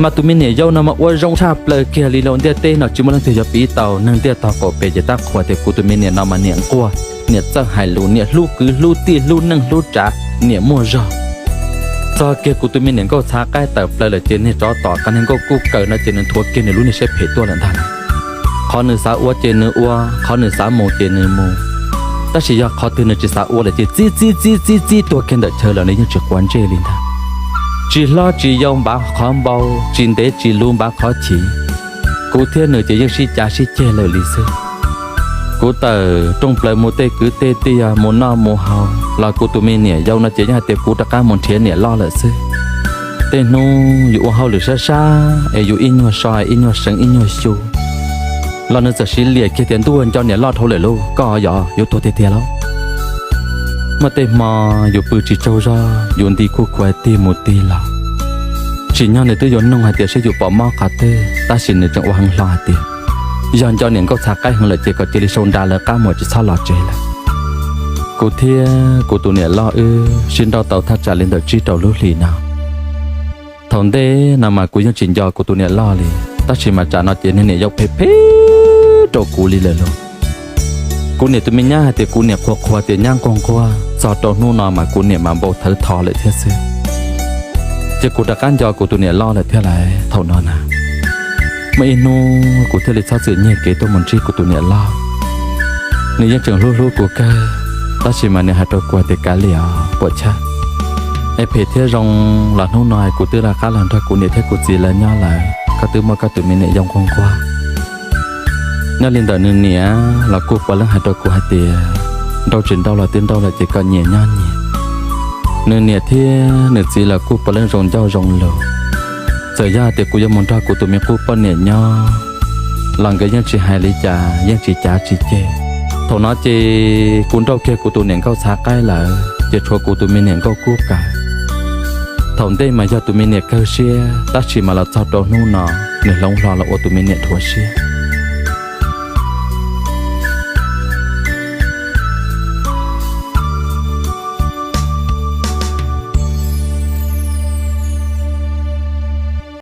Mas tus me niam yau no mas ua zoo tshaj plaws kiag li, lub ntiaj teb no tsis muaj leej twg yuav piv tau. Neeg ntiaj teb qaum pem ces tab qhuas tias kuv tus me niam no mas niam nquag, niam txawj hais lus, niam hlub kwv hlub tij, hlub neej hlub tsav, niam muaj zog. Txog kiag kuv tus me niam nkauj txhav qaib tawm plaws lawm ces niag tsov tom qab niag nkauj kuj kawm no ces nws nthuav kiag nws lub niag siab phem tuaj lawm ntag. Qhov nws xav ua ces nws ua, qhov nws xav mus ces nws mus. Tab sis yog qhov twg nws tsis xav ua lawm ces txib txib txib txib txib tuag kiag ntawm chaw lawm, nws yeej tsis quav ntsej li ntag. Tsis hlob tsis yau npav qhov npau, tsis ntev tsis luv npav qhov chiv. Kuv thiab nws ces yeej sib cav sib ceg lawm li xwb. Kuv tawm rooj plaws mus tej kwv tej tij mus noj mus haus los kuv tus me niam yau no ces yeej hais tias kuv rov qab mus nrhiav niam loj lawm xwb. Tej hnub yus ua hauj lwm sab sab es yus ib nyuag so ib nyuag seev ib nyuag xyu los nws txawm siv liam kiag tias ntuj, nco niam loj dhau lawm lauj, koj yog yuav tuag tiag tiag lauj. Muaj tej hmo yus pw tsis tsaug zog, yus nti kuj khuav tig mus tig los, tsim nyog nws twb yuav nug hais tias saib yus pom mob qhov twg, tab sis nws tseem ua heev hlo hais tias yog nco niam nkauj txhav qaib heev lawm ces kom cia li sau nra lawv qab mus tsis txhob los tsev lawm. Kuv thiab kuv tus niam loj wb sib nrauj tau thaj tsam li ntawm tsib rau lub hlis no. Thaum ntej no mas kuv yeej tsis nco kuv tus niam loj li, tab sis mas tsam no ces niag niam yau phem phem rau kuv li lawm lauj. Kuv niam tus me nyab hais tias kuv niam qhuas qhuas tias nyab nquag nquag, txog rau hnub no mas kuv niam mas npau thawv tho lawm thiab xwb. Ces kuv rov qab nco kuv tus niam loj lawm thiab lauj. Thaum no na, muaj ib hnub kuv thiaj li txhob txwm nyiag kev tuaj mus ntsib kuv tus niam loj. Nws yeej tseem hlub hlub kuv kawg, tab sis mas nws hais rau kuv hais tias kav liam os, puam chawj. Es phem thiab zoo los hnub no kuv twb rov qab los nrog kuv niam thiab kuv txiv lawv nyob lawm, koj twb muaj koj tus me niam yau nquag nquag. Nyob li ntawm nws niam los kuj puav leej hais rau kuv hais tias nrauj tsis nrauj los twb nrauj lawm ces koj nyias nyob nyias. Nws niam thiab nws txiv los kuj puav leej zoo ncauj zoo lus. Txawm yog hais tias kuv yuav mus nrog kuv tus me qub poj niam nyob los nkawd yeej tsis hais li cas, yeej tsis cav tsis ceg. Thaum no ces kuv nrauj kiag kuv tus niam nkauj txhav qaib lawm ces tshuav kuv tus me niam nkauj kub kawg. Thaum ntej mas yog tus me niam kawg siab, tab sis mas los txog rau hnub no nws hloov hlo los ua tus me niam dhuav siab.